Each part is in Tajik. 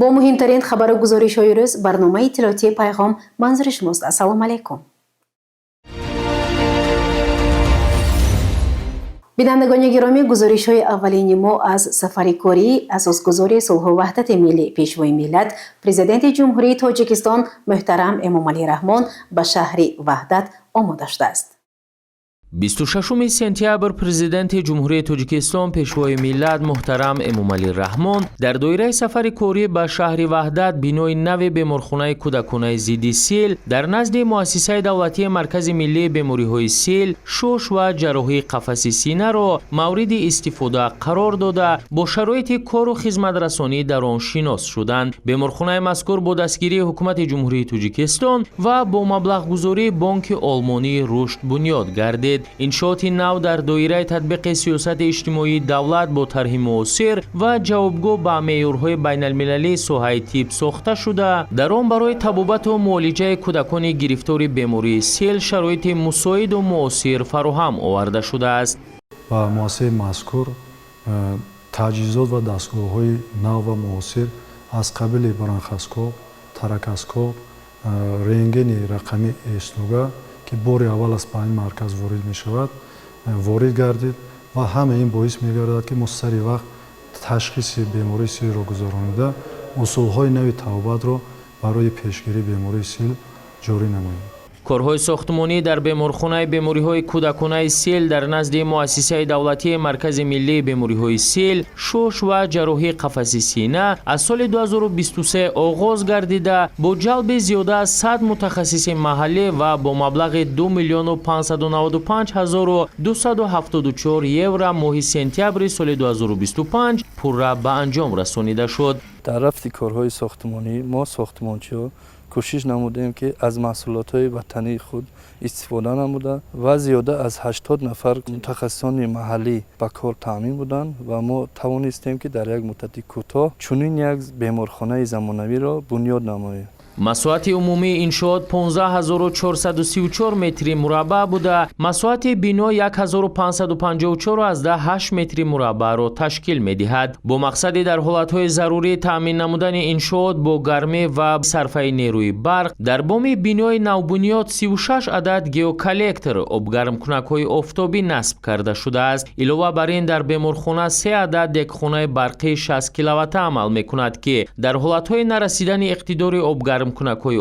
Бо муҳимтарин хабару гузоришҳои рӯз барномаи иттилоотии «Пайғом» манзури шумост. Ассалому алайкум, бинандагони гиромӣ. Гузоришҳои аввалини мо аз сафари кории асосгузори сулҳу ваҳдати миллӣ, Пешвои миллат, Президенти Ҷумҳурии Тоҷикистон муҳтарам Эмомалӣ Раҳмон ба шаҳри Ваҳдат омода шудааст. 26 сентябр Президенти Ҷумҳурии Тоҷикистон, Пешвои миллат муҳтарам Эмомалӣ Раҳмон дар доираи сафари корӣ ба шаҳри Ваҳдат бинои нави беморхонаи кӯдаконаи зидди сил дар назди Муассисаи давлатии Маркази миллии бемориҳои сил, шуш ва ҷарроҳии қафаси синаро мавриди истифода қарор дода, бо шароити кору хизматрасонӣ дар он шинос шуданд. Беморхонаи мазкур бо дастгирии Ҳукумати Ҷумҳурии Тоҷикистон ва бо маблағгузории Бонки Олмонии Рушд бунёд гардид. Иншооти нав дар доираи татбиқи сиёсати иҷтимоии давлат бо тарҳи муосир ва ҷавобгӯ ба меъёрҳои байналмилалии соҳаи тиб сохта шуда, дар он барои табобату муолиҷаи кӯдакони гирифтори бемории сил шароити мусоиду муосир фароҳам оварда шудааст. Ба муассисаи мазкур таҷҳизот ва дастгоҳҳои нав ва муосир аз қабили бронхоскоп, торакоскоп, рентгени рақами эснуга, ки бори аввал аст ба ин марказ ворид мешавад, ворид гардид ва ҳама ин боис мегардад, ки мо сари вақт ташхиси бемории силро гузаронида, усулҳои нави табобатро барои пешгирии бемории сил ҷорӣ намоем. Корҳои сохтмонӣ дар беморхонаи бемориҳои кӯдаконаи сил дар назди Муассисаи давлатии Маркази миллии бемориҳои сил, шуш ва ҷарроҳии қафаси сина аз соли 2023 оғоз гардида, бо ҷалби зиёда аз 100 мутахассиси маҳаллӣ ва бо маблағи 2 миллиону 595 ҳазору 274 евро моҳи сентябри соли 2025 пурра ба анҷом расонида шуд. Дар рафти корҳои сохтмонӣ мо сохтмончиҳо кӯшиш намудем, ки аз маҳсулотҳои ватании худ истифода намуда ва зиёда аз 80 нафар мутахассисони маҳаллӣ ба кор таъмин буданд ва мо тавонистем, ки дар як муддати кӯтоҳ чунин як беморхонаи замонавиро бунёд намоем. Масоҳати умумии иншоот 15 434 метри мураббаъ буда, масоҳати бино 1554,8 метри мураббаъро ташкил медиҳад. Бо мақсади дар ҳолатҳои зарурӣ таъмин намудани иншоот бо гармӣ ва сарфаи нерӯи барқ дар боми бинои навбунёд 36 адад геоколлектор, обгармкунакҳои офтобӣ насб карда шудааст. Илова бар ин, дар беморхона се адад дегхонаи барқии 60 киловатта амал мекунад, ки дар ҳолатҳои нарасидани иқтидори обгармкунакҳои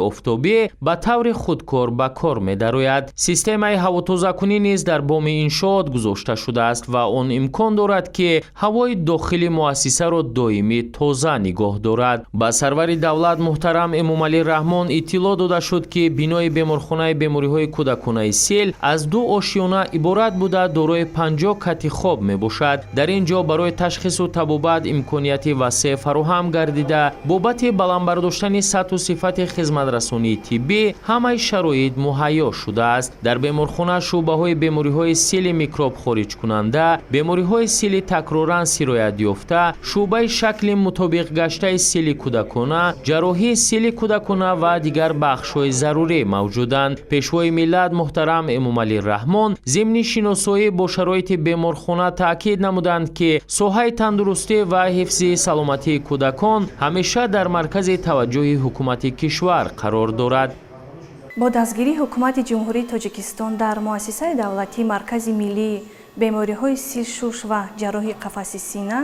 офтобӣ ба таври худкор ба кор медарояд. Системаи ҳавотозакунӣ низ дар боми иншоот гузошта шудааст ва он имкон дорад, ки ҳавои дохили муассисаро доимӣ тоза нигоҳ дорад. Ба сарвари давлат муҳтарам Эмомалӣ Раҳмон иттилоъ дода шуд, ки бинои беморхонаи бемориҳои кӯдаконаи сил аз ду ошёна иборат буда, дорои 50 кати хоб мебошад. Дар ин ҷо барои ташхису табобат имконияти васеъ фароҳам гардида, бобати баланд бардоштани сатҳу сифати хизматрасонии тиббӣ ҳамаи шароит муҳайё шудааст. Дар беморхона шӯъбаҳои бемориҳои сили микроб хориҷкунанда, бемориҳои сили такроран сироятёфта, шӯъбаи шакли мутобиқгаштаи сили кӯдакона, ҷарроҳии сили кӯдакона ва дигар бахшҳои зарурӣ мавҷуданд. Пешвои миллат муҳтарам Эмомалӣ Раҳмон зимни шиносоӣ бо шароити беморхона таъкид намуданд, ки соҳаи тандурустӣ ва ҳифзи саломатии кӯдакон ҳамеша дар маркази таваҷҷӯҳи ҳукумати кишвар қарор дорад. Бо дастгирии Ҳукумати Ҷумҳурии Тоҷикистон дар Муассисаи давлатии Маркази миллии бемориҳои сил, шуш ва ҷарроҳии қафаси сина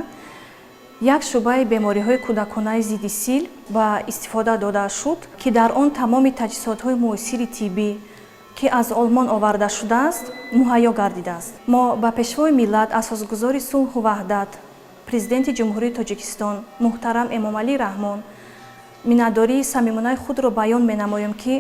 як шӯъбаи бемориҳои кӯдаконаи зидди сил ба истифода дода шуд, ки дар он тамоми таҷҳизотҳои муосири тиббӣ, ки аз Олмон оварда шудааст, муҳайё гардидааст. Мо ба Пешвои миллат, асосгузори сулҳу ваҳдат, Президенти Ҷумҳурии Тоҷикистон муҳтарам Эмомалӣ Раҳмон миннатдории самимонаи худро баён менамоем, ки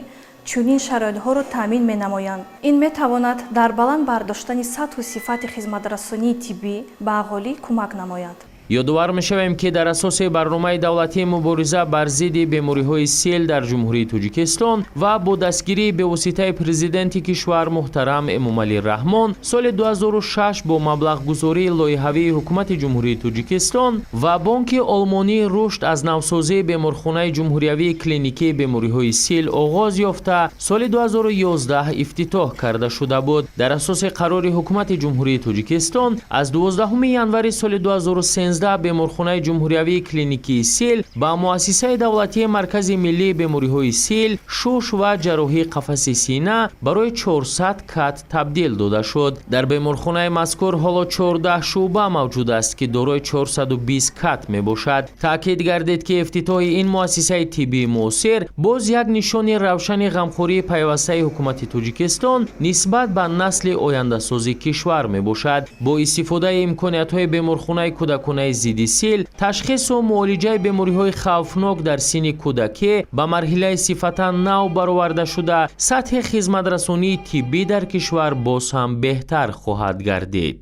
чунин шароитҳоро таъмин менамоянд. Ин метавонад дар баланд бардоштани сатҳу сифати хизматрасонии тиббӣ ба аҳолӣ кӯмак намояд. Ёдовар мешавем, ки дар асоси барномаи давлатии мубориза бар зидди бемориҳои сил дар Ҷумҳурии Тоҷикистон ва бо дастгирии бевоситаи Президенти кишвар муҳтарам Эмомалӣ Раҳмон соли 2006 бо маблағгузории лоиҳавии Ҳукумати Ҷумҳурии Тоҷикистон ва Бонки Олмонии Рушд аз навсозии беморхонаи ҷумҳуриявии клиникии бемориҳои сил оғоз ёфта, соли 2011 ифтитоҳ карда шуда буд. Дар асоси қарори Ҳукумати Ҷумҳурии Тоҷикистон аз 12 январи соли 2013 13 беморхонаи ҷумҳуриявии клиникии сил ба муассисаи давлатии Маркази миллии бемориҳои сил, шуш ва ҷарроҳии қафаси сина барои 400 кат табдил дода шуд. Дар беморхонаи мазкур ҳоло 14 шӯъба мавҷуд аст, ки дорои 420 кат мебошад. Таъкид гардид, ки ифтитоҳи ин муассисаи тиббии муосир боз як нишони равшани ғамхории пайвастаи ҳукумати Тоҷикистон нисбат ба насли ояндасози кишвар мебошад. Бо истифодаи имкониятҳои беморхонаи кӯдаконаи зидди сил, ташхису муолиҷаи бемориҳои хавфнок дар синни кӯдакӣ ба марҳилаи сифатан нав бароварда шуда, сатҳи хизматрасонии тиббӣ дар кишвар боз ҳам беҳтар хоҳад гардид.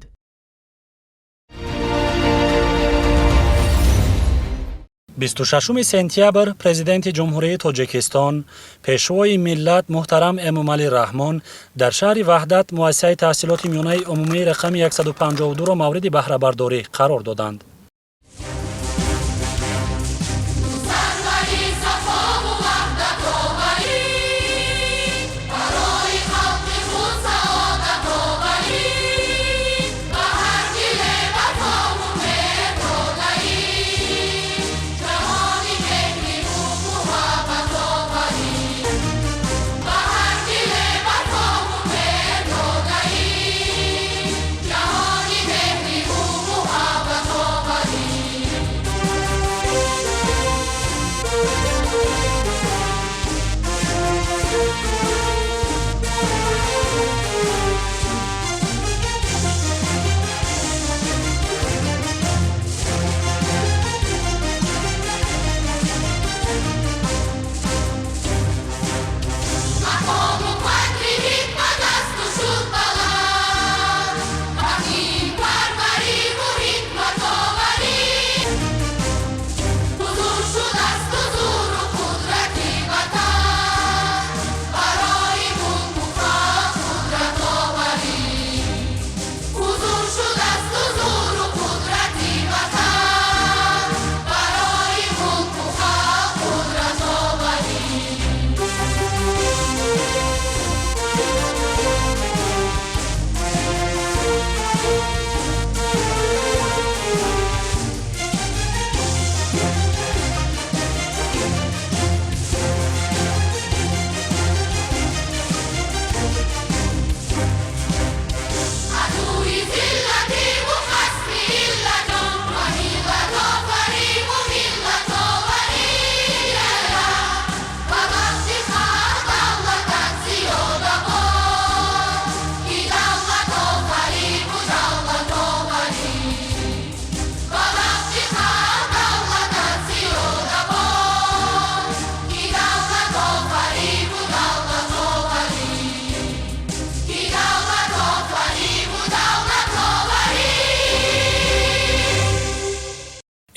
26 сентябр Президенти Ҷумҳурии Тоҷикистон, Пешвои миллат муҳтарам Эмомалӣ Раҳмон дар шаҳри Ваҳдат муассисаи таҳсилоти миёнаи умумии рақами 152-ро мавриди баҳрабардорӣ қарор доданд.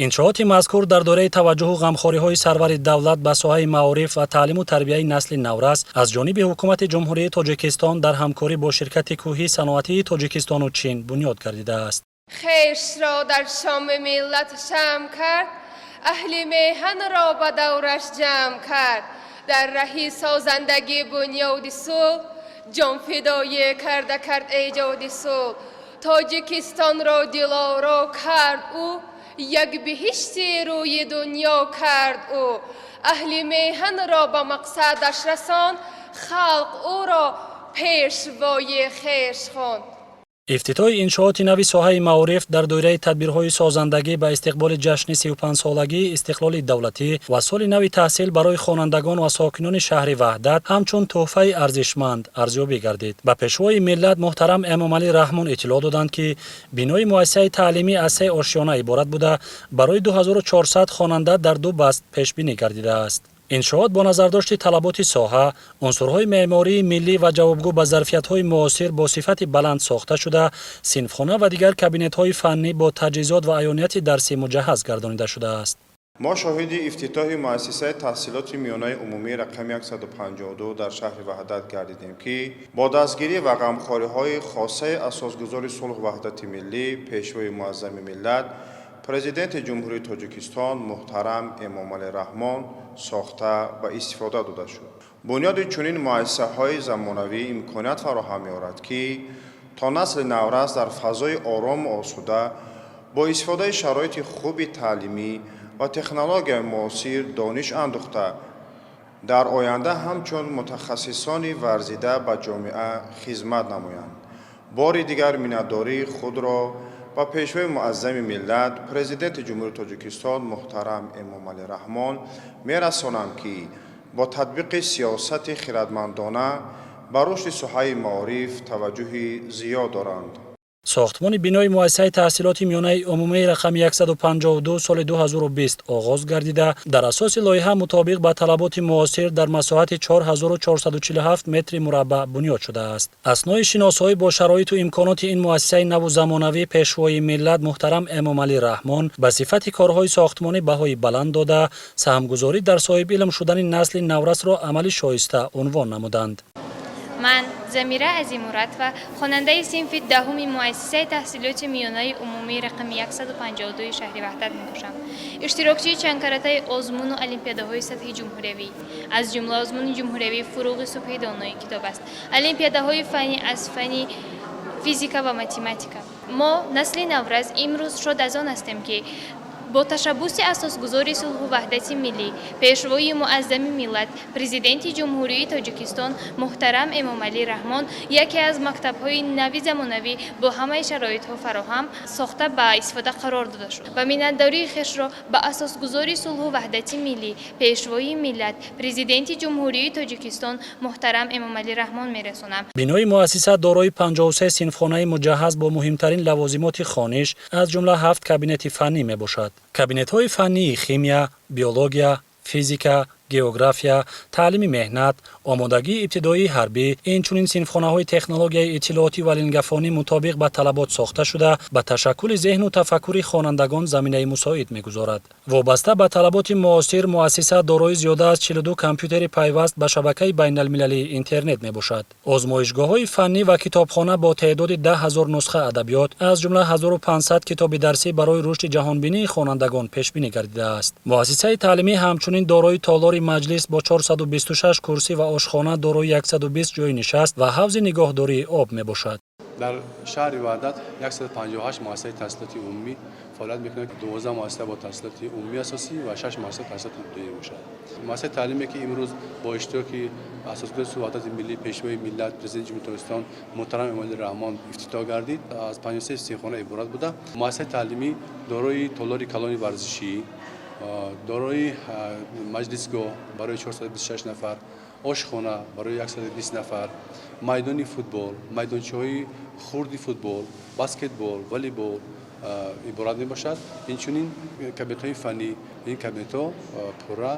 Иншооти мазкур дар доираи таваҷҷуҳу ғамхориҳои сарвари давлат ба соҳаи маориф ва таълиму тарбияи насли наврас аз ҷониби ҳукумати Ҷумҳурии Тоҷикистон дар ҳамкорӣ бо ширкати кӯҳии саноатии Тоҷикистону Чин бунёд гардидааст. Хешро дар шоми миллат шамъ кард, аҳли меҳанро ба давраш ҷамъ кард, дар раҳи созандагӣ бунёди сулҳ, ҷонфидоӣ карда кард эҷоди сулҳ, Тоҷикистонро дилоро кард ӯ, як биҳишти рӯи дунё кард ӯ, аҳли меҳанро ба мақсадаш расонд, халқ ӯро пешвои хеш хонд. Ифтитоҳи иншооти нави соҳаи маориф дар доираи тадбирҳои созандагӣ ба истиқболи ҷашни 35-солагии истиқлоли давлатӣ ва соли нави таҳсил барои хонандагон ва сокинони шаҳри Ваҳдат ҳамчун тӯҳфаи арзишманд арзёбӣ гардид. Ба Пешвои миллат муҳтарам Эмомалӣ Раҳмон иттилоъ доданд, ки бинои муассисаи таълимӣ аз се ошёна иборат буда, барои 2400 хонанда дар ду баст пешбинӣ гардидааст. Иншоот бо назардошти талаботи соҳа, унсурҳои меъмории миллӣ ва ҷавобгӯ ба зарфиятҳои муосир бо сифати баланд сохта шуда, синфхона ва дигар кабинетҳои фаннӣ бо таҷҳизот ва аёнияти дарсӣ муҷаҳҳаз гардонида шудааст. Мо шоҳиди ифтитоҳи муассисаи таҳсилоти миёнаи умумии рақами 152 дар шаҳри Ваҳдат гардидем, ки бо дастгирӣ ва ғамхориҳои хосаи асосгузори сулҳу ваҳдати миллӣ, Пешвои муаззами миллат, Президенти Ҷумҳурии Тоҷикистон муҳтарам Эмомалӣ Раҳмон сохта ва истифода дода шуд. Бунёди чунин муассисаҳои замонавӣ имконият фароҳам меорад, ки то насли наврас дар фазои орому осуда Бо истифодаи шароити хуби таълимӣ ва технологияи муосир дониш андӯхта, дар оянда ҳамчун мутахассисони варзида ба ҷомеа хизмат намоянд. Бори дигар миннатдории худро ба Пешвои Муаззами миллат, Президенти Ҷумҳурии Тоҷикистон муҳтарам Эмомалӣ Раҳмон мерасонам, ки бо татбиқи сиёсати хирадмандона ба рушди соҳаи маориф таваҷҷӯҳи зиёд доранд. Сохтмони бинои муассисаи таҳсилоти миёнаи умумии рақами 152 соли 2020 оғоз гардида, дар асоси лоиҳа мутобиқ ба талаботи муосир дар масоҳати 4447 метри мураббаъ бунёд шудааст. Аснои шиносоӣ бо шароиту имконоти ин муассисаи наву замонавӣ, Пешвои миллат муҳтарам Эмомалӣ Раҳмон ба сифати корҳои сохтмонӣ баҳои баланд дода, саҳмгузорӣ дар соҳибилм шудани насли наврасро амали шоиста унвон намуданд. Ман, Замира Азимуратова, хонандаи синфи 10-уми муассисаи таҳсилоти миёнаи умумии рақами 152 шаҳри Ваҳдат мебошам. Иштирокчии чандкаратаи озмуну олимпиадаҳои сатҳи ҷумҳуриявӣ, аз ҷумла озмуни ҷумҳуриявии «Фуруғи субҳи донои китоб аст», олимпиадаҳои фаннӣ аз фанни физика ва математика. Мо, насли наврас, имрӯз шод аз он ҳастем, ки бо ташаббуси Асосгузори сулҳу ваҳдати миллӣ, Пешвои Муаззами миллат, Президенти Ҷумҳурии Тоҷикистон муҳтарам Эмомалӣ Раҳмон яке аз мактабҳои нави замонавӣ бо ҳамаи шароитҳо фароҳам сохта ба истифода қарор дода шуд ва миннатдории хешро ба Асосгузори сулҳу ваҳдати миллӣ, Пешвои миллат, Президенти Ҷумҳурии Тоҷикистон муҳтарам Эмомалӣ Раҳмон мерасонам. Бинои муассиса дорои 53 синфхонаи муҷаҳҳаз бо муҳимтарин лавозимоти хониш, аз ҷумла ҳафт кабинети фаннӣ мебошад. Кабинетҳои фаннии химия, биология, физика, география, таълими меҳнат, омодагии ибтидоии ҳарбӣ, инчунин синфхонаҳои технологияи иттилоотӣ ва лингафонӣ мутобиқ ба талабот сохта шуда, ба ташаккули зеҳну тафаккури хонандагон заминаи мусоид мегузорад. Вобаста ба талаботи муосир, муассиса дорои зиёда аз 42 компютери пайваст ба шабакаи байналмилалии интернет мебошад. Озмоишгоҳҳои фаннӣ ва китобхона бо теъдоди 10 000 нусха адабиёт, аз ҷумла 1500 китоби дарсӣ, барои рушди ҷаҳонбинии хонандагон пешбинӣ гардидааст. Муассисаи таълимӣ ҳамчунин дорои толори маҷлис бо 426 курсӣ ва ошхона дорои 120 ҷойи нишаст ва ҳавзи нигоҳдории об мебошад. Дар шаҳри Ваҳдат 158 муассисаи таҳсилоти умумӣ фаъолият мекунад. 12 муассиса бо таҳсилоти умумии асосӣ ва 6 муассиса таҳсилоти ибтидоӣ бошад. Муассисаи таълиме, ки имрӯз бо иштироки Асосгузори сулҳу ваҳдати миллӣ, Пешвои миллат, Президенти Ҷумҳурии Тоҷикистон муҳтарам Эмомалӣ Раҳмон ифтитоҳ гардид, аз 53 синфхона иборат буда, муассисаи таълимӣ дорои толори калони варзишӣ, дорои маҷлисгоҳ барои 426 нафар, ошхона барои 120 нафар, майдони футбол, майдончаҳои хурди футбол, баскетбол, волейбол иборат мебошад. Инчунин кабинетҳои фаннӣ. Ин кабинетҳо пурра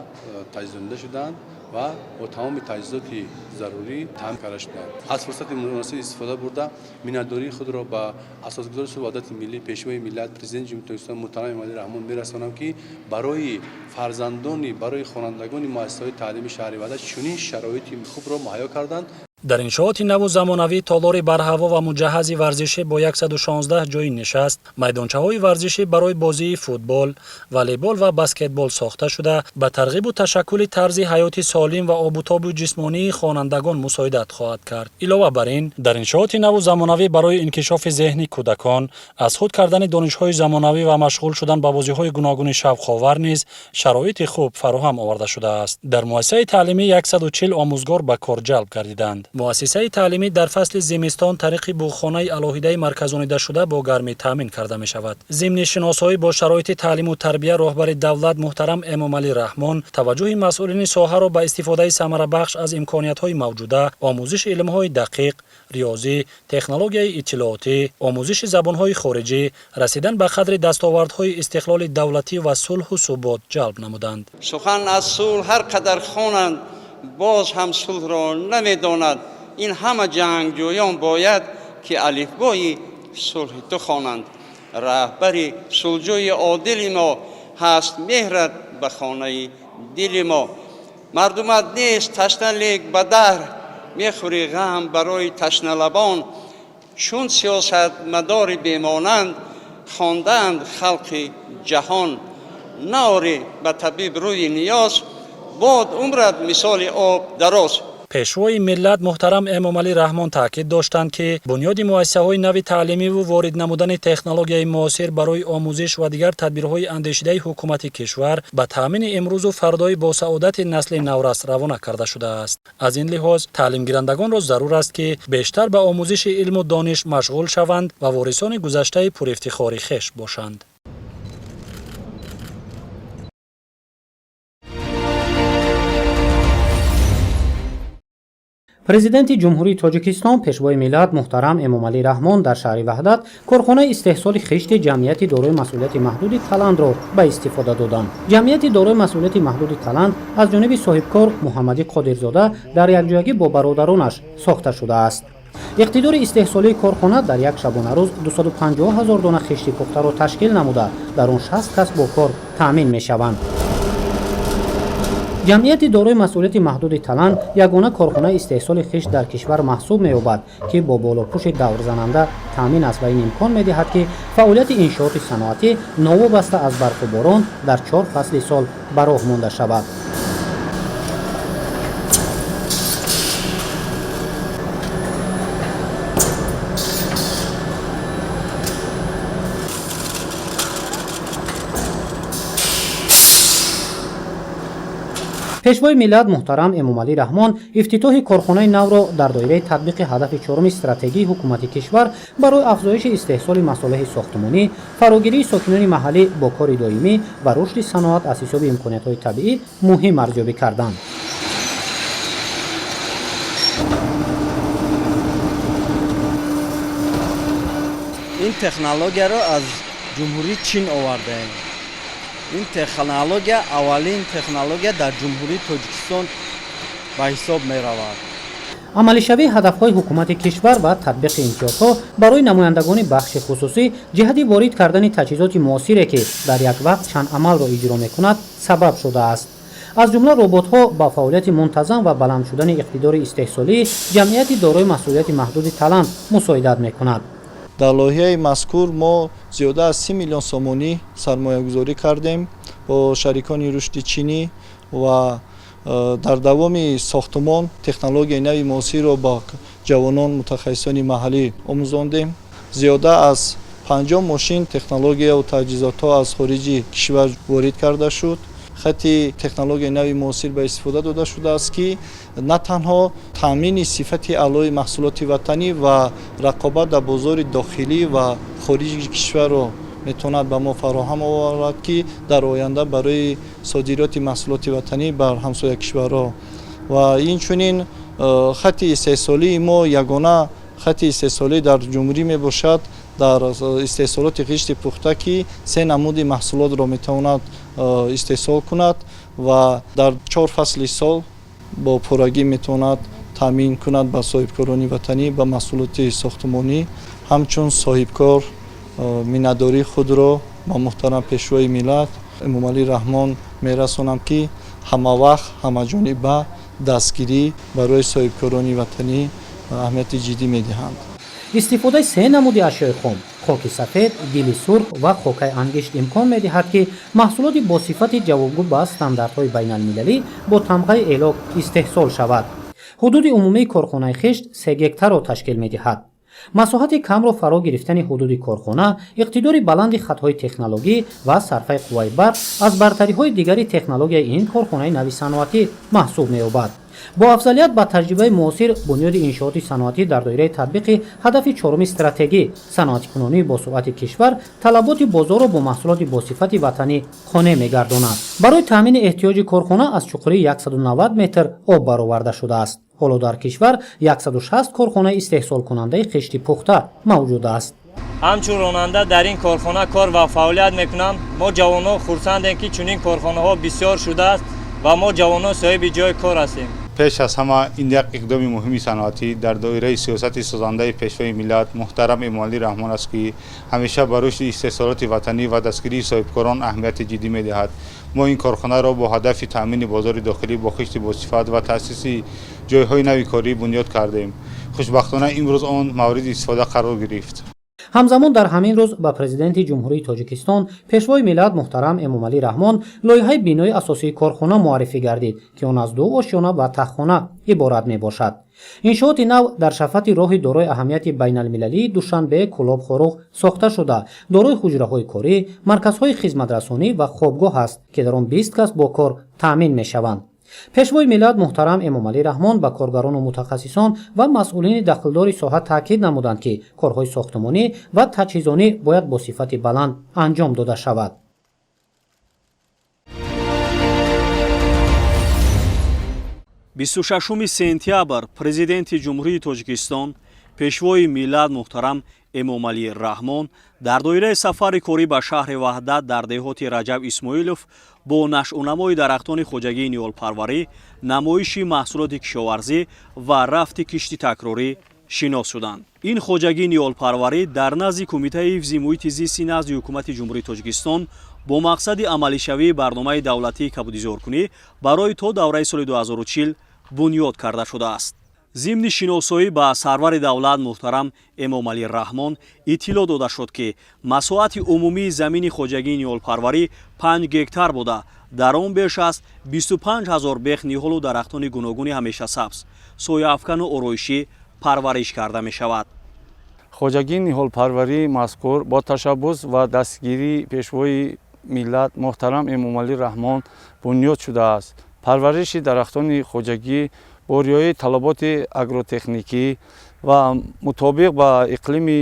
таҷҳизонида шудаанд ва бо тамоми таҷҳизоти зарурӣ таъмин карда шудаанд. Аз фурсати муносиб истифода бурда, миннатдории худро ба Асосгузори сулҳу ваҳдати миллӣ, Пешвои миллат, Президенти Ҷумҳурии Тоҷикистон муҳтарам Эмомалӣ Раҳмон мерасонам, ки барои фарзандони, барои хонандагони муассисаҳои таълими шаҳри Ваҳдат чунин шароити хубро муҳайё карданд. Дар иншооти наву замонавӣ толори барҳаво ва муҷаҳҳази варзишӣ бо 116 ҷойи нишаст, майдончаҳои варзишӣ барои бозии футбол, волейбол ва баскетбол сохта шуда, ба тарғибу ташаккули тарзи ҳаёти солим ва обутобу ҷисмонии хонандагон мусоидат хоҳад кард. Илова бар ин, дар иншооти наву замонавӣ барои инкишофи зеҳни кӯдакон, аз худ кардани донишҳои замонавӣ ва машғул шудан ба бозиҳои гуногуни шавқовар низ шароити хуб фароҳам оварда шудааст. Дар муассисаи таълимӣ 140 омӯзгор ба кор ҷалб гардиданд. Муассисаи таълимӣ дар фасли зимистон тариқи буғхонаи алоҳидаи марказонидашуда бо гармӣ таъмин карда мешавад. Зимни шиносоӣ бо шароити таълиму тарбия, роҳбари давлат муҳтарам Эмомалӣ Раҳмон таваҷҷӯҳи масъулини соҳаро ба истифодаи самарабахш аз имкониятҳои мавҷуда, омӯзиши илмҳои дақиқ, риёзӣ, технологияи иттилоотӣ, омӯзиши забонҳои хориҷӣ, расидан ба қадри дастовардҳои истиқлоли давлатӣ ва сулҳу субот ҷалб намуданд. Сухан аз сулҳ ҳар қадар хонанд, боз ҳам сулҳро намедонад. Ин ҳама ҷангҷӯён бояд ки алифбои сулҳи ту хонанд. Раҳбари сулҳҷӯи одили мо, ҳаст меҳрат ба хонаи дили мо. Мардумат нест ташна, лек ба даҳр мехӯри ғам барои ташналабон. Чун сиёсатмадори бемонанд хондаанд халқи ҷаҳон. Наорӣ ба табиб рӯи ниёз, бод умрат мисоли об дароз. Пешвои миллат муҳтарам Эмомалӣ Раҳмон таъкид доштанд, ки бунёди муассисаҳои нави таълимиву ворид намудани технологияи муосир барои омӯзиш ва дигар тадбирҳои андешидаи ҳукумати кишвар ба таъмини имрӯзу фардои босаодати насли наврас равона карда шудааст. Аз ин лиҳоз таълимгирандагонро зарур аст, ки бештар ба омӯзиши илму дониш машғул шаванд ва ворисони гузаштаи пурифтихори хеш бошанд. Президенти Ҷумҳурии Тоҷикистон, Пешвои миллат муҳтарам Эмомалӣ Раҳмон дар шаҳри Ваҳдат корхонаи истеҳсоли хишти ҷамъияти дорои масъулияти маҳдуди Таландро ба истифода доданд. Ҷамъияти дорои масъулияти маҳдуди Таланд аз ҷониби соҳибкор Муҳаммадӣ Қодирзода дар якҷоягӣ бо бародаронаш сохта шудааст. Иқтидори истеҳсолии корхона дар як шабонарӯз 250 ҳазор дона хишти пухтаро ташкил намуда, дар он 60 кас бо кор таъмин мешаванд. Ҷамъияти дорои масъулияти маҳдуди Таланд ягона корхонаи истеҳсоли хишт дар кишвар маҳсуб меёбад, ки бо болопӯши даврзананда таъмин аст ва ин имкон медиҳад, ки фаъолияти иншооти саноатӣ новобаста аз барфу борон дар 4 фасли сол ба роҳ монда шавад. Пешвои миллат муҳтарам Эмомалӣ Раҳмон ифтитоҳи корхонаи навро дар доираи татбиқи ҳадафи чоруми стратегии ҳукумати кишвар барои афзоиши истеҳсоли масолеҳи сохтмонӣ, фарогирии сокинони маҳаллӣ бо кори доимӣ ва рушди саноат аз ҳисоби имкониятҳои табиӣ муҳим арзёбӣ карданд. Ин технологияро аз Ҷумҳурии Чин овардаем. Ин технология аввалин технология дар Ҷумҳурии Тоҷикистон ба ҳисоб меравад. Амалишавии ҳадафҳои ҳукумати кишвар ва татбиқи имтиёзҳо барои намояндагони бахши хусусӣ ҷиҳати ворид кардани таҷҳизоти муосире, ки дар як вақт чанд амалро иҷро мекунад, сабаб шудааст. Аз ҷумла роботҳо ба фаъолияти мунтазам ва баланд шудани иқтидори истеҳсолии ҷамъияти дорои масъулияти маҳдуди Таланд мусоидат мекунад. Дар лоиҳаи мазкур мо зиёда аз 30 миллион сомонӣ сармоягузорӣ кардем бо шарикони рушди чинӣ ва дар давоми сохтумон технологияи нави муосирро ба ҷавонон, мутахассисони маҳаллӣ омӯзондем. Зиёда аз 50 мошин технологияву таҷҳизотҳо аз хориҷи кишвар ворид карда шуд. Хати технологияи нави муосир ба истифода дода шудааст, ки на танҳо таъмини сифати аълои маҳсулоти ватанӣ ва рақобат дар бозори дохилӣ ва хориҷи кишварро метавонад ба мо фароҳам оварад, ки дар оянда барои содироти маҳсулоти ватанӣ бар ҳамсоя кишварҳо. Ва инчунин хати истеҳсолии мо ягона хати истеҳсолӣ дар ҷумҳурӣ мебошад дар истеҳсолоти хишти пухта, ки се намуди маҳсулотро метавонад истеҳсол кунад ва дар 4 фасли сол бо пуррагӣ метавонад таъмин кунад ба соҳибкорони ватанӣ ба маҳсулоти сохтмонӣ. Ҳамчун соҳибкор миннатдории худро ба муҳтарам Пешвои миллат Эмомалӣ Раҳмон мерасонам, ки ҳамавақт ҳамаҷониба дастгирӣ барои соҳибкорони ватанӣ аҳамияти ҷиддӣ медиҳанд. Истифодаи се намуди ашёи хом – хоки сафед, гили сурх ва хокаи ангишт имкон медиҳад, ки маҳсулоти бо сифати ҷавобгӯ ба стандартҳои байналмилалӣ бо тамғаи элок истеҳсол шавад. Ҳудуди умумии корхонаи хишт 3 гектарро ташкил медиҳад. Масоҳати камро фаро гирифтани ҳудуди корхона, иқтидори баланди хатҳои технологӣ ва сарфаи қувваи барқ аз бартариҳои дигари технологияи ин корхонаи нави саноатӣ маҳсуб меёбад. Бо афзалият ба таҷрибаи муосир бунёди иншооти саноатӣ дар доираи татбиқи ҳадафи чоруми стратегӣ саноатикунонии босуръати кишвар талаботи бозорро бо маҳсулоти босифати ватанӣ қонеъ мегардонад. Барои таъмини эҳтиёҷи корхона аз чуқурии 190 метр об бароварда шудааст. Ҳоло дар кишвар 160 корхонаи истеҳсолкунандаи хишти пухта мавҷуд аст. Ҳамчун ронанда дар ин корхона кор ва фаъолият мекунам. Мо ҷавонон хурсандем, ки чунин корхонаҳо бисёр шудааст ва мо ҷавонон соҳиби ҷои кор ҳастем. Пеш аз ҳама ин як иқдоми муҳими саноатӣ дар доираи сиёсати созандаи Пешвои миллат муҳтарам Эмомалӣ Раҳмон аст, ки ҳамеша ба рушди истеҳсолоти ватанӣ ва дастгирии соҳибкорон аҳамияти ҷиддӣ медиҳад. Мо ин корхонаро бо ҳадафи таъмини бозори дохилӣ бо хишти босифат ва таъсиси ҷойҳои нави корӣ бунёд кардем. Хушбахтона имрӯз он мавриди истифода қарор гирифт. Ҳамзамон дар ҳамин рӯз ба Президенти Ҷумҳурии Тоҷикистон, Пешвои миллат муҳтарам Эмомалӣ Раҳмон лоиҳаи бинои асосии корхона муаррифӣ гардид, ки он аз ду ошёна ва таххона иборат мебошад. Иншооти нав дар шафати роҳи дорои аҳамияти байналмилалии Душанбе Кӯлоб Хоруғ сохта шуда, дорои ҳуҷраҳои корӣ, марказҳои хизматрасонӣ ва хобгоҳ аст, ки дар он 20 кас бо кор таъмин мешаванд. Пешвои миллат муҳтарам Эмомалӣ Раҳмон ба коргарону мутахассисон ва масъулини дахлдори соҳа таъкид намуданд, ки корҳои сохтмонӣ ва таҷҳизонӣ бояд бо сифати баланд анҷом дода шавад. 26 сентябр Президенти Ҷумҳурии Тоҷикистон, Пешвои миллат муҳтарам Эмомалӣ Раҳмон дар доираи сафари корӣ ба шаҳри Ваҳдат дар деҳоти Раҷаб Исмоилов бо нашъунамои дарахтони хоҷагии ниҳолпарварӣ, намоиши маҳсулоти кишоварзӣ ва рафти кишти такрорӣ шинос шуданд. Ин хоҷагии ниҳолпарварӣ дар назди Кумитаи ҳифзи муҳити зисти назди Ҳукумати Ҷумҳурии Тоҷикистон бо мақсади амалишавии барномаи давлатии кабудизоркунӣ барои то давраи соли 2040 бунёд карда шудааст. Зимни шиносоӣ ба сарвари давлат муҳтарам Эмомалӣ Раҳмон иттилоъ дода шуд, ки масоҳати умумии замини хоҷагии ниҳолпарварӣ 5 гектар буда, дар он беш аз 25 ҳазор бех ниҳолу дарахтони гуногуни ҳамешасабз, сояафкану ороишӣ парвариш карда мешавад. Хоҷагии ниҳолпарварии мазкур бо ташаббус ва дастгирии Пешвои миллат муҳтарам Эмомалӣ Раҳмон бунёд шудааст. Парвариши дарахтони хоҷагӣ бо риояи талаботи агротехникӣ ва мутобиқ ба иқлими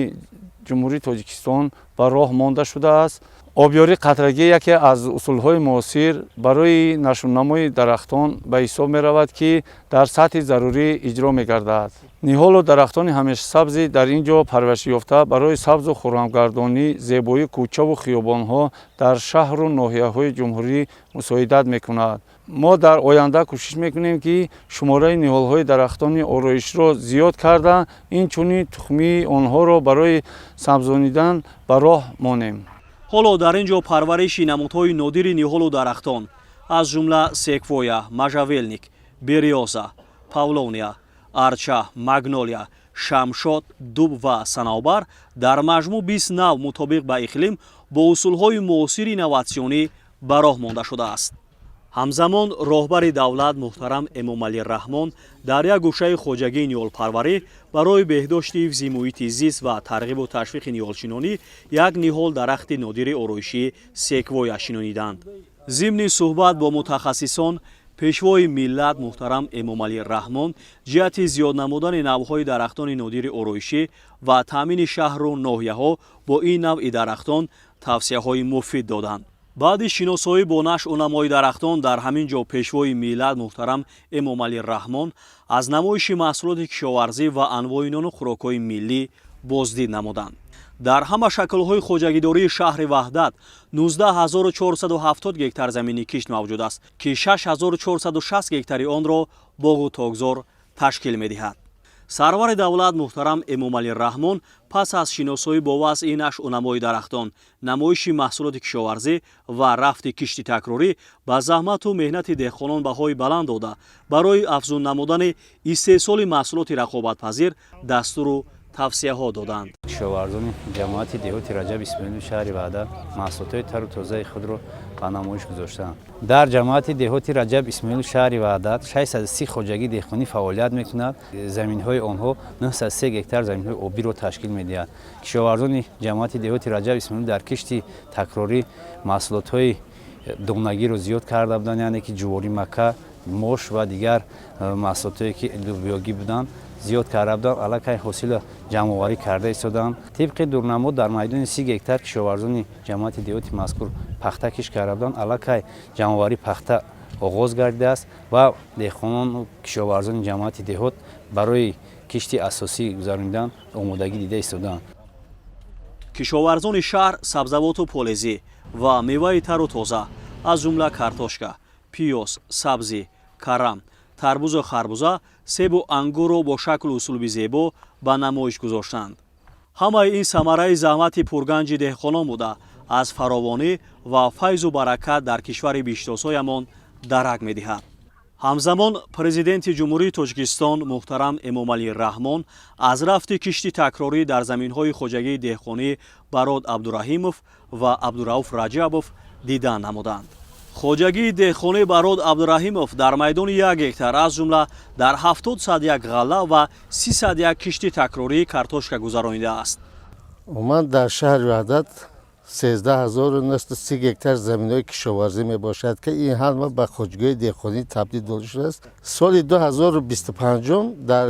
Ҷумҳурии Тоҷикистон ба роҳ монда шудааст. Обёрии қатрагӣ яке аз усулҳои муосир барои нашъунамои дарахтон ба ҳисоб меравад, ки дар сатҳи зарурӣ иҷро мегардад. Ниҳолу дарахтони ҳамешасабзи дар ин ҷо парваришёфта барои сабзу хуррамгардонӣ, зебоии кӯчаву хиёбонҳо дар шаҳру ноҳияҳои ҷумҳурӣ мусоидат мекунад. Мо дар оянда кӯшиш мекунем, ки шумораи ниҳолҳои дарахтони ороишро зиёд карда, инчунин тухмии онҳоро барои сабзонидан ба роҳ монем. Ҳоло дар ин ҷо парвариши намудҳои нодири ниҳолу дарахтон, аз ҷумла секвоя, можжевельник, берёза, павловния, арча, магнолия, шамшод, дуб ва санавбар дар маҷмӯъ 20 нав мутобиқ ба иқлим бо усулҳои муосири инноватсионӣ ба роҳ монда шудааст. Ҳамзамон роҳбари давлат муҳтарам Эмомалӣ Раҳмон дар як гӯшаи хоҷагии ниҳолпарварӣ барои беҳдошти ҳифзи муҳити зист ва тарғибу ташвиқи ниҳолшинонӣ як ниҳол дарахти нодири ороишӣ секвоя шинониданд. Зимни суҳбат бо мутахассисон Пешвои миллат муҳтарам Эмомалӣ Раҳмон ҷиҳати зиёд намудани навъҳои дарахтони нодири ороишӣ ва таъмини шаҳру ноҳияҳо бо ин навъи дарахтон тавсияҳои муфид доданд. Баъди шиносоӣ бо нашъунамои дарахтон дар ҳамин ҷо Пешвои миллат муҳтарам Эмомалӣ Раҳмон аз намоиши маҳсулоти кишоварзӣ ва анвои нону хӯрокҳои миллӣ боздид намуданд. Дар ҳама шаклҳои хоҷагидории шаҳри Ваҳдат 19470 гектар замини кишт мавҷуд аст, ки 6460 гектари онро боғу токзор ташкил медиҳад. Сарвари давлат муҳтарам Эмомалӣ Раҳмон пас аз шиносоӣ бо вазъи нашъунамои дарахтон, намоиши маҳсулоти кишоварзӣ ва рафти кишти такрорӣ ба заҳмату меҳнати деҳқонон баҳои баланд дода, барои афзун намудани истеҳсоли маҳсулоти рақобатпазир дастуру тавсияҳо доданд. Кишоварзони ҷамоати деҳоти Раҷаб Исмоилови шаҳри Ваҳдат маҳсулотҳои тару тозаи худро ба намоиш гузоштаанд. Дар ҷамоати деҳоти Раҷаб Исмоилови шаҳри Ваҳдат 630 хоҷагии деҳқонӣ фаъолият мекунад. Заминҳои онҳо 903 гектар заминҳои обиро ташкил медиҳад. Кишоварзони ҷамоати деҳоти Раҷаб Исмоилов дар кишти такрорӣ маҳсулотҳои донагиро зиёд карда буданд, яъне ки ҷуворӣ, мака, мош ва дигар маҳсулотҳое ки лӯбиёгӣ буданд зиёд карда буданд, аллакай ҳосилро ҷамъоварӣ карда истоданд. Тибқи дурнамо дар майдони 30 гектар кишоварзони ҷамоати деҳоти мазкур пахта кишт карда буданд, аллакай ҷамъоварии пахта оғоз гардидааст ва деҳқонону кишоварзони ҷамоати деҳот барои кишти асосӣ гузаронидан омодагӣ дида истоданд. Кишоварзони шаҳр сабзавоту полезӣ ва меваи тару тоза, аз ҷумла картошка, пиёз, сабзӣ, карам, тарбузу харбуза, себу ангурро бо шаклу услуби зебо ба намоиш гузоштанд. Ҳамаи ин самараи заҳмати пурганҷи деҳқонон буда, аз фаровонӣ ва файзу баракат дар кишвари биҳиштосоямон дарак медиҳад. Ҳамзамон Президенти Ҷумҳурии Тоҷикистон муҳтарам Эмомалӣ Раҳмон аз рафти кишти такрорӣ дар заминҳои хоҷагии деҳқонӣ Барод Абдураҳимов ва Абдурауф Раҷабов дидан намуданд. Хоҷагии деҳқонӣ Барод Абдураҳимов дар майдони 1 гектар, аз ҷумла дар 70 як ғалла ва 301 кишти такрории картошка гузаронидааст. Умуман дар шаҳри Ваҳдат 13 930 гектар заминҳои кишоварзӣ мебошад, ки ин ҳама ба хоҷагиҳои деҳқонӣ табдил дода шудааст. Соли 2025 дар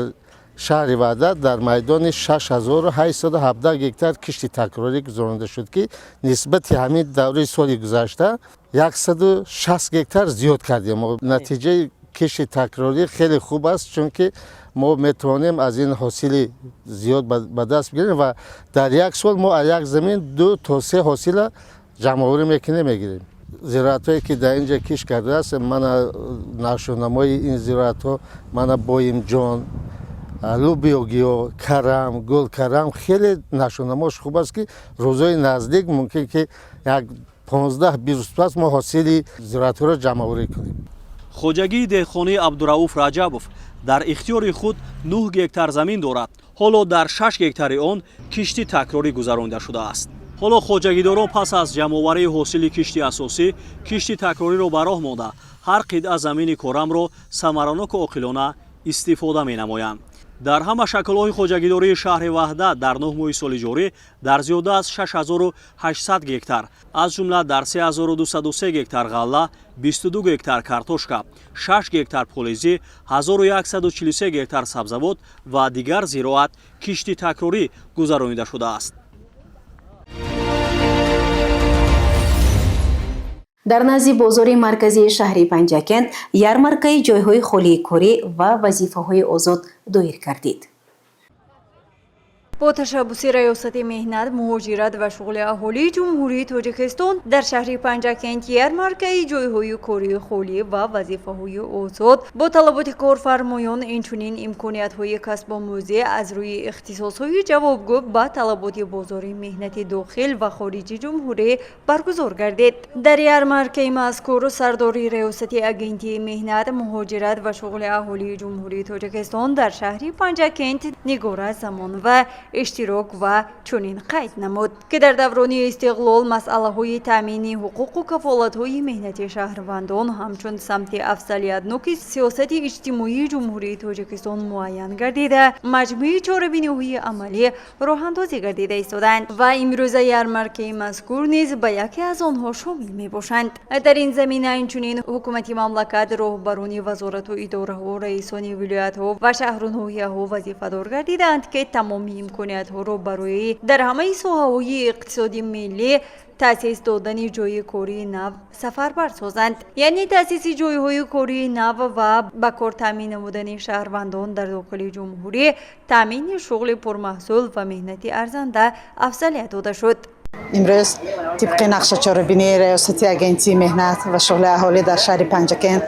шаҳри Ваҳдат дар майдони 6817 гектар кишти такрорӣ гузаронида шуд, ки нисбати ҳамин давраи соли гузашта 160 гектар зиёд кардем. Натиҷаи кишти такрорӣ хеле хуб аст, чунки мо метавонем аз ин ҳосили зиёд ба даст бигирем ва дар як сол мо аз як замин ду то се ҳосила ҷамъоварӣ мекунем, мегирем. Зироатҳое ки дар ин ҷа кишт кардааст, мана нашъунамои ин зироатҳо, мана боимҷон, лубиёгиё, карам, гулкарам, хеле нашъунамош хуб аст, ки рӯзҳои наздик мумкин ки як 15-20 рӯз пас мо ҳосили зироатҳоро ҷамъоварӣ кунем. Хоҷагии деҳқонии Абдурауф Раҷабов дар ихтиёри худ 9 гектар замин дорад. Ҳоло дар 6 гектари он кишти такрорӣ гузаронида шудааст. Ҳоло хоҷагидорон пас аз ҷамъоварии ҳосили кишти асосӣ кишти такрориро ба роҳ монда, ҳар қитъа замини корамро самараноку оқилона истифода менамоянд. Дар ҳама шаклҳои хоҷагидории шаҳри Ваҳдат дар 9 моҳи соли ҷорӣ дар зиёда аз 6800 гектар, аз ҷумла дар 3203 гектар ғалла, 22 гектар картошка, 6 гектар полизӣ, 1143 гектар сабзавот ва дигар зироат кишти такрорӣ гузаронида шудааст. Дар назди бозори марказии шаҳри Панҷакент ярмаркаи ҷойҳои холии корӣ ва вазифаҳои озод доир гардид. Бо ташаббуси Раёсати меҳнат, муҳоҷират ва шуғли аҳолии Ҷумҳурии Тоҷикистон дар шаҳри Панҷакент ярмаркаи ҷойҳои кории холӣ ва вазифаҳои озод бо талаботи корфармоён, инчунин имкониятҳои касбомӯзӣ аз рӯи ихтисосҳои ҷавобгӯ ба талаботи бозори меҳнати дохил ва хориҷи ҷумҳурӣ баргузор гардид. Дар ярмаркаи мазкур сардори Раёсати Агентии меҳнат, муҳоҷират ва шуғли аҳолии Ҷумҳурии Тоҷикистон дар шаҳри Панҷакент Нигора Замонова иштирок ва чунин қайд намуд, ки дар даврони истиқлол масъалаҳои таъмини ҳуқуқу кафолатҳои меҳнати шаҳрвандон ҳамчун самти афзалиятноки сиёсати иҷтимоии Ҷумҳурии Тоҷикистон муайян гардида, маҷмӯи чорабиниҳои амалӣ роҳандозӣ гардида истодаанд ва имрӯза ярмаркаи мазкур низ ба яке аз онҳо шомил мебошанд. Дар ин замина инчунин ҳукумати мамлакат, роҳбарони вазорату идораҳо, раисони вилоятҳо ва шаҳру ноҳияҳо вазифадор гардидаанд, ки тамоми имкониятҳоро барои дар ҳамаи соҳаҳои иқтисоди миллӣ таъсис додани ҷойи кории нав сафарбар созанд, яъне таъсиси ҷойҳои кории нав ва ба кор таъмин намудани шаҳрвандон дар дохили ҷумҳурӣ, таъмини шуғли пурмаҳсул ва меҳнати арзанда афзалият дода шуд. Имрӯз тибқи нақша чорабинии Раёсати Агентии меҳнат ва шуғли аҳолӣ дар шаҳри Панҷакент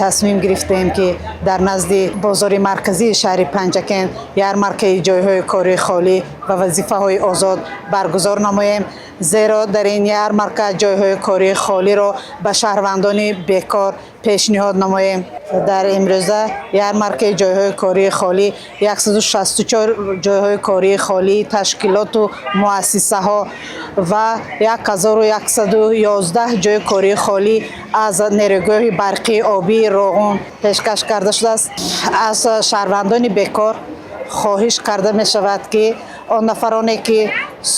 тасмим гирифтем, ки дар назди бозори марказии шаҳри Панҷакент ярмаркаи ҷойҳои кории холӣ ва вазифаҳои озод баргузор намоем, зеро дар ин ярмарка ҷойҳои кории холиро ба шаҳрвандони бекор пешниҳод намоем. Дар имрӯза ярмаркаи ҷойҳои кории холӣ 164 ҷойҳои кории холии ташкилоту муассисаҳо ва 1111 ҷойи кории холӣ аз нерӯгоҳи барқии обии Роғун пешкаш карда шудааст. Аз шаҳрвандони бекор хоҳиш карда мешавад, ки он нафароне, ки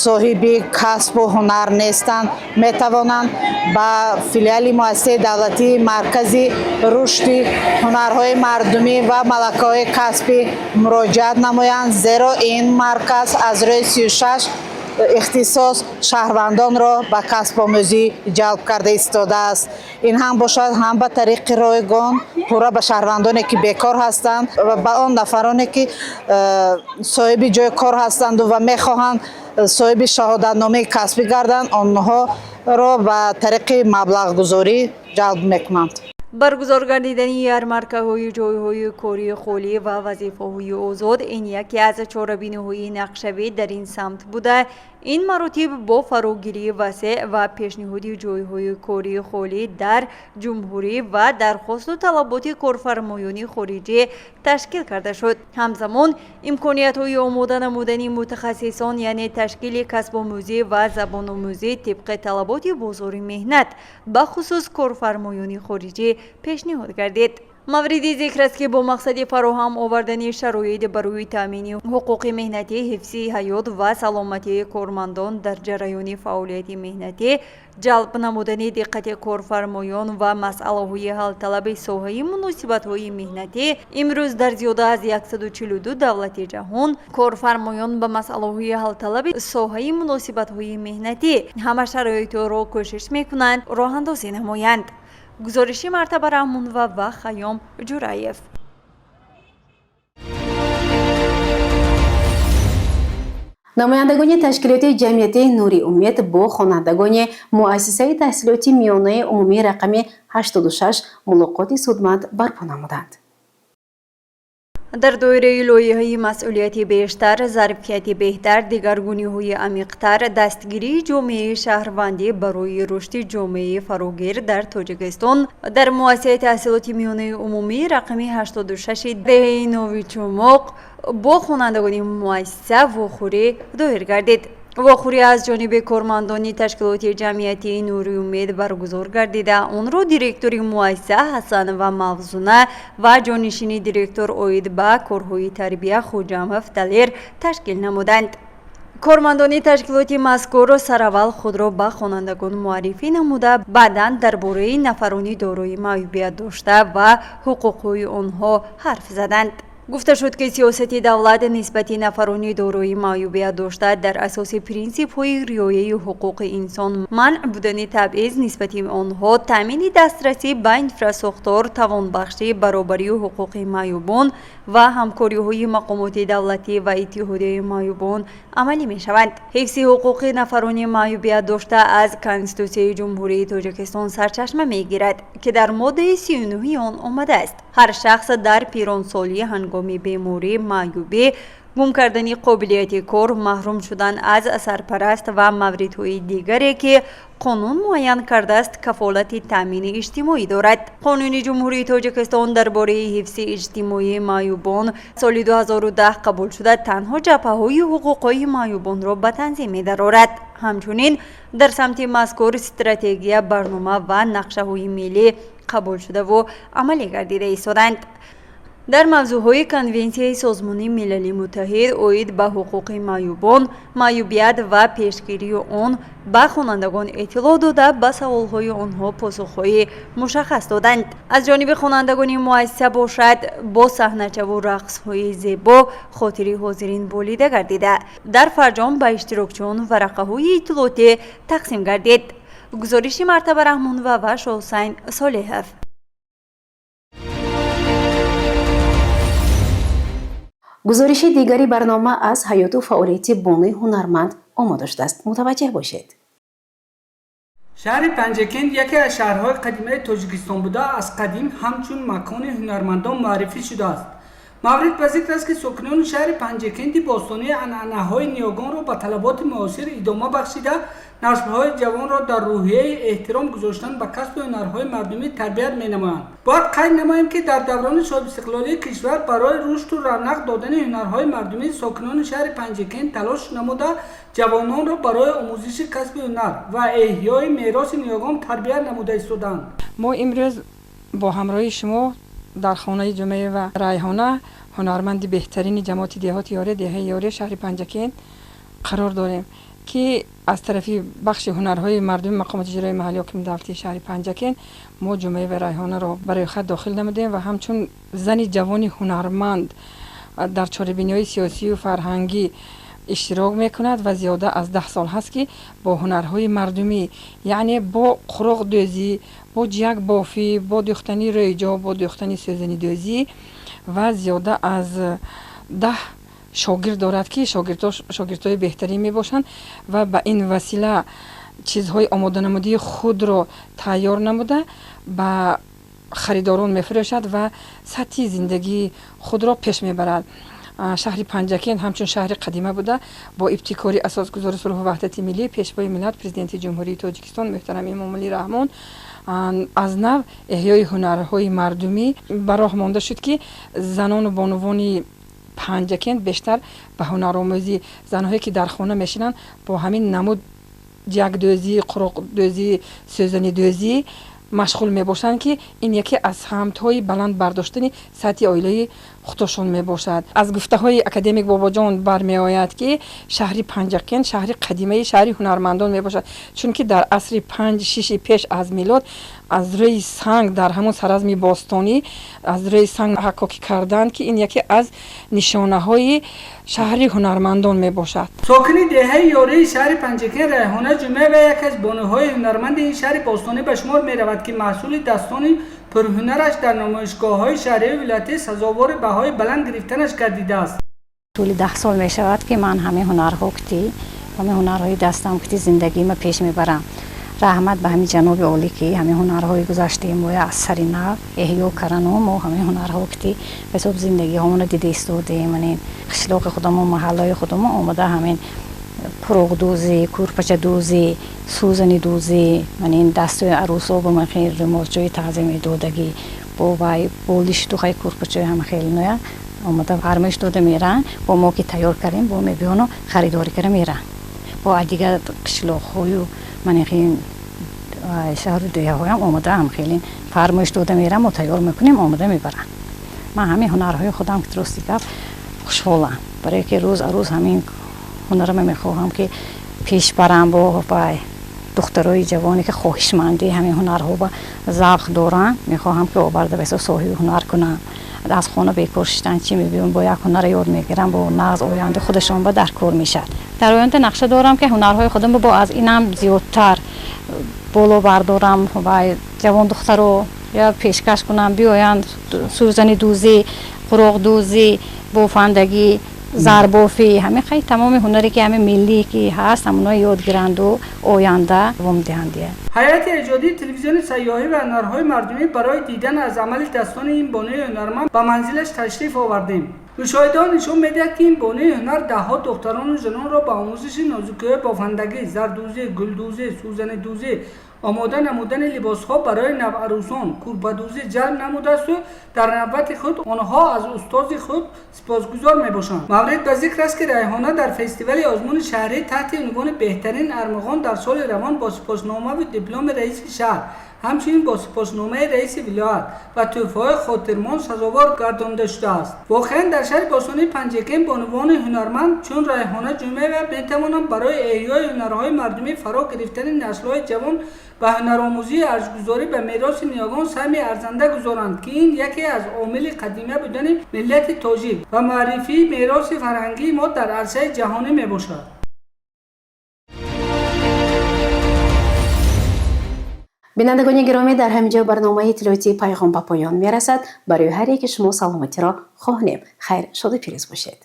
соҳиби касбу ҳунар нестанд, метавонанд ба филиали муассисаи давлатии Маркази рушди ҳунарҳои мардумӣ ва малакаҳои касбӣ муроҷиат намоянд, зеро ин марказ аз рӯи 36 ихтисос шаҳрвандонро ба касбомӯзӣ ҷалб карда истодааст. Ин ҳам бошад ҳам ба тариқи ройгон, пурра ба шаҳрвандоне, ки бекор ҳастанд, ва ба он нафароне, ки соҳиби ҷои кор ҳастанду ва мехоҳанд соҳиби шаҳодатномаи касбӣ гарданд, онҳоро ба тариқи маблағгузорӣ ҷалб мекунанд. Баргузор гардидани ярмаркаҳои ҷойҳои кории холӣ ва вазифаҳои озод ин яке аз чорабиниҳои нақшавӣ дар ин самт буда, ин маротиб бо фарогирии васеъ ва пешниҳоди ҷойҳои кории холӣ дар ҷумҳурӣ ва дархосту талаботи корфармоёни хориҷӣ ташкил карда шуд. Ҳамзамон имкониятҳои омода намудани мутахассисон, яъне ташкили касбомӯзӣ ва забономӯзӣ тибқи талаботи бозори меҳнат, бахусус корфармоёни хориҷӣ пешниҳод гардид. Мавриди зикр аст, ки бо мақсади фароҳам овардани шароит барои таъмини ҳуқуқи меҳнатӣ, ҳифзи ҳаёт ва саломатии кормандон дар ҷараёни фаъолияти меҳнатӣ, ҷалб намудани диққати корфармоён ва масъалаҳои ҳалталаби соҳаи муносибатҳои меҳнатӣ, имрӯз дар зиёда аз 142 давлати ҷаҳон корфармоён ба масъалаҳои ҳалталаби соҳаи муносибатҳои меҳнатӣ ҳама шароитро кӯшиш мекунанд роҳандозӣ намоянд. Гузориши Мартаба Раҳмонова ва Хайём Ҷураев. Намояндагони ташкилоти ҷамъиятии Нури Умед бо хонандагони муассисаи таҳсилоти миёнаи умумии рақами 86 мулоқоти судманд барпо намуданд. Дар доираи лоиҳаи масъулияти бештар, зарфияти беҳтар, дигаргуниҳои амиқтар, дастгирии ҷомеаи шаҳрвандӣ барои рушди ҷомеаи фарогир дар Тоҷикистон дар муассисаи таҳсилоти миёнаи умумӣ рақами 86 деҳаи Нови Чумоқ бо хонандагони муассиса вохӯрӣ доир гардид. Вохӯрӣ аз ҷониби кормандони ташкилоти ҷамъиятии Нури Умед баргузор гардида, онро директори муассиса Ҳасанова Мавзуна ва ҷонишини директор оид ба корҳои тарбия Хуҷамов Далер ташкил намуданд. Кормандони ташкилоти мазкур сараввал худро ба хонандагон муаррифӣ намуда, баъдан дар бораи нафарони дорои маъюбият дошта ва ҳуқуқҳои онҳо ҳарф заданд. Гуфта шуд, ки сиёсати давлат нисбати нафарони дорои маъюбият дошта дар асоси принсипҳои риояи ҳуқуқи инсон, манъ будани табъиз нисбати онҳо, таъмини дастрасӣ ба инфрасохтор, тавонбахшӣ, баробарии ҳуқуқи маъюбон ва ҳамкориҳои мақомоти давлатӣ ва иттиҳодияи маъюбон амалӣ мешаванд. Ҳифзи ҳуқуқи нафарони маъюбият дошта аз Конститутсияи Ҷумҳурии Тоҷикистон сарчашма мегирад, ки дар моддаи 39 он омадааст: ҳар шахс дар пиронсолӣ ҳангоми беморӣ, маъюбӣ, гум кардани қобилияти кор, маҳрум шудан аз сарпараст ва мавридҳои дигаре, ки қонун муайян кардааст, кафолати таъмини иҷтимоӣ дорад. Қонуни Ҷумҳурии Тоҷикистон дар бораи ҳифзи иҷтимоии маъюбон соли 2010 қабул шуда, танҳо ҷабҳаҳои ҳуқуқҳои маъюбонро ба танзим медарорад. Ҳамчунин дар самти мазкур стратегия, барнома ва нақшаҳои миллӣ қабул шудаву амалӣ гардида истоданд. Дар мавзӯъҳои Конвенсияи Созмони Милали Муттаҳид оид ба ҳуқуқи маъюбон, маъюбият ва пешгирии он ба хонандагон иттилоъ дода, ба саволҳои онҳо посухҳои мушаххас доданд. Аз ҷониби хонандагони муассиса бошад, бо саҳначаву рақсҳои зебо хотири ҳозирин болида гардида, дар фарҷом ба иштирокчиён варақаҳои иттилоотӣ тақсим гардид. Гузориши Мартаба Раҳмонова ва Шоҳусайн Солеҳов. Гузориши дигари барнома аз ҳаёту фаъолияти бонуи ҳунарманд омода шудааст. Мутаваҷҷеҳ бошед. Шаҳри Панҷакент яке аз шаҳрҳои қадимаи Тоҷикистон буда, аз қадим ҳамчун макони ҳунармандон муаррифӣ шудааст. Маврид ба зикр аст, ки сокинони шаҳри Панҷакенти бостонии анъанаҳои ниёгонро ба талаботи муосир идома бахшида, наслҳои ҷавонро дар рӯҳияи эҳтиром гузоштан ба касби ҳунарҳои мардумӣ тарбият менамоянд. Бояд қайд намоем, ки дар даврони соҳибистиқлолии кишвар барои рушду равнақ додани ҳунарҳои мардумӣ сокинони шаҳри Панҷакент талош намуда, ҷавононро барои омӯзиши касби ҳунар ва эҳёи мероси ниёгон тарбият намуда истоданд. Мо имрӯз бо ҳамроҳии шумо дар хонаи Ҷумъаева Райҳона, ҳунарманди беҳтарини ҷамоати деҳоти Ёре, деҳаи Ёре, шаҳри Панҷакент қарор дорем, ки аз тарафи бахши ҳунарҳои мардуми мақомоти иҷроии маҳаллии ҳокими давлатии шаҳри Панҷакент мо Ҷумъаева Райҳонаро барои хат дохил намудем ва ҳамчун зани ҷавони ҳунарманд дар чорабиниҳои сиёсию фарҳангӣ иштирок мекунад ва зиёда аз 10 сол ҳаст, ки бо ҳунарҳои мардумӣ, яъне бо қуроқдӯзӣ, бо ҷиякбофӣ, бо дӯхтани рӯйҷо, бо дӯхтани сӯзанидӯзӣ ва зиёда аз 10 шогирд дорад, ки шогирдҳои беҳтарин мебошанд ва ба ин васила чизҳои омоданамудии худро тайёр намуда ба Харидорон мефурӯшад ва сатҳи зиндагии худро пеш мебарад. Шаҳри Панҷакент ҳамчун шаҳри қадима буда, бо ибтикори асосгузори сулҳу ваҳдати миллӣ, Пешвои миллат, Президенти Ҷумҳурии Тоҷикистон муҳтарам Эмомалӣ Раҳмон аз нав эҳёи ҳунарҳои мардумӣ ба роҳ монда шуд, ки занону бонувони Панҷакент бештар ба ҳунаромӯзӣ, занҳое ки дар хона мешинанд, бо ҳамин намуд ҷакдӯзӣ, қуроқдӯзӣ, сӯзанидӯзӣ машғул мебошанд, ки ин яке аз самтҳои баланд бардоштани сатҳи оилаи худошон мебошад. Аз гуфтаҳои академик Бобоҷон бармеояд, ки шаҳри Панҷакент шаҳри қадимаи шаҳри ҳунармандон мебошад, чунки дар асри 5-6 пеш аз милод аз рӯи санг дар ҳамон саразми бостонӣ аз рӯи санг ҳаккокӣ карданд, ки ин яке аз нишонаҳои шаҳри ҳунармандон мебошад. Сокини деҳаи Ёрии шаҳри Панҷакент Райҳона Ҷумъаева яке аз бонуҳои ҳунарманди ин шаҳри бостонӣ ба шумор меравад, ки маҳсули дастони пурҳунараш дар намоишгоҳҳои шаҳрию вилоятӣ сазовори баҳои баланд гирифтанаш гардидааст. Тӯли 10 сол мешавад, ки ман ҳамин ҳунарҳо кити, ҳамин ҳунарҳои дастам кити зиндагима пеш мебарам. Раҳмат ба ҳамин ҷаноби олӣ, ки ҳамин ҳунарҳои гузаштаи моя аз сари нав эҳё кардану мо ҳамин ҳунарҳо кити ҳисоб зиндагиҳомона дида истодаем. Манин қишлоқи худамон, маҳаллаи худамон омада ҳамин пуроғдӯзӣ, кӯрпачадӯзӣ, сӯзанидӯзӣ, манин дастои арӯсо ба ман хел румолчои таъзимидодагӣ бо вай болишту хай кӯрпачои ҳама хел ноя омада фармоиш дода меранд, бо мо ки тайёр кардем, бо мебиёну харидорӣ карда меранд. Бо дигар қишлоқҳою манихин шаҳру деҳаҳоям омада ҳам хеле фармоиш дода мерам, мо тайёр мекунем, омада мебаранд. Ман ҳамин ҳунарҳои худам ки рости гап хушҳолам, барое ки рӯз а рӯз ҳамин ҳунарама мехоҳам ки пеш барам, бо вай духтарои ҷавоне ки хоҳишманди ҳамин ҳунарҳо ба завқ доранд, мехоҳам ки оварда бесо соҳиби ҳунар кунам. Аз хона бекор шиштан чӣ мебиём, бо як ҳунара ёд мегирам, бо нағз оянда худашон ба дар кор мешавад. Дар оянда нақша дорам, ки ҳунарҳои худамро бо аз инам зиёдтар боло бардорам ва ҷавон духтаро я пешкаш кунам, биёянд сӯзанидӯзӣ, қуроқдӯзӣ, бофандагӣ, зарбофӣ, ҳамин хай тамоми ҳунаре ки ҳамин миллӣ ки ҳаст, ҳамоно ёд гиранду оянда давом диҳанд. Ҳайати эҷодии телевизиони сайёҳӣ ва ҳунарҳои мардумӣ барои дидан аз амали дастони ин бонуи ҳунарманд ба манзилаш ташриф овардем. Мушоҳидаҳо нишон медиҳад, ки ин бонуи ҳунар даҳҳо духтарону занонро ба омӯзиши нозукиҳои бофандагӣ, зардӯзӣ, гулдӯзӣ, сӯзанидӯзӣ, омода намудани либосҳо барои наварӯсон, кӯрпадӯзӣ ҷалб намудаасту дар навбати худ онҳо аз устози худ сипосгузор мебошанд. Маврид ба зикр аст, ки Райҳона дар фестивали озмуни шаҳрӣ таҳти унвони беҳтарин армуғон дар соли равон бо сипосномаву дипломи раиси шаҳр, ҳамчунин бо сипосномаи раиси вилоят ва тӯҳфаҳои хотирмон сазовор гардонда шудааст. Воқеан, дар шаҳри бостонии Панҷакент бонувони ҳунарманд чун Райҳона Ҷумъаева метавонанд барои эҳёи ҳунарҳои мардумӣ, фаро гирифтани наслҳои ҷавон ба ҳунаромӯзии арҷгузорӣ ба мероси ниёгон саҳми арзанда гузоранд, ки ин яке аз омили қадима будани миллати тоҷик ва муаррифии мероси фарҳангии мо дар арсаи ҷаҳонӣ мебошад. Бинандагони гиромӣ, дар ҳамин ҷо барномаи иттилоотии Пайғом ба поён мерасад. Барои ҳар яки шумо саломатиро хоҳонем. Хайр, шоду пирӯз бошед.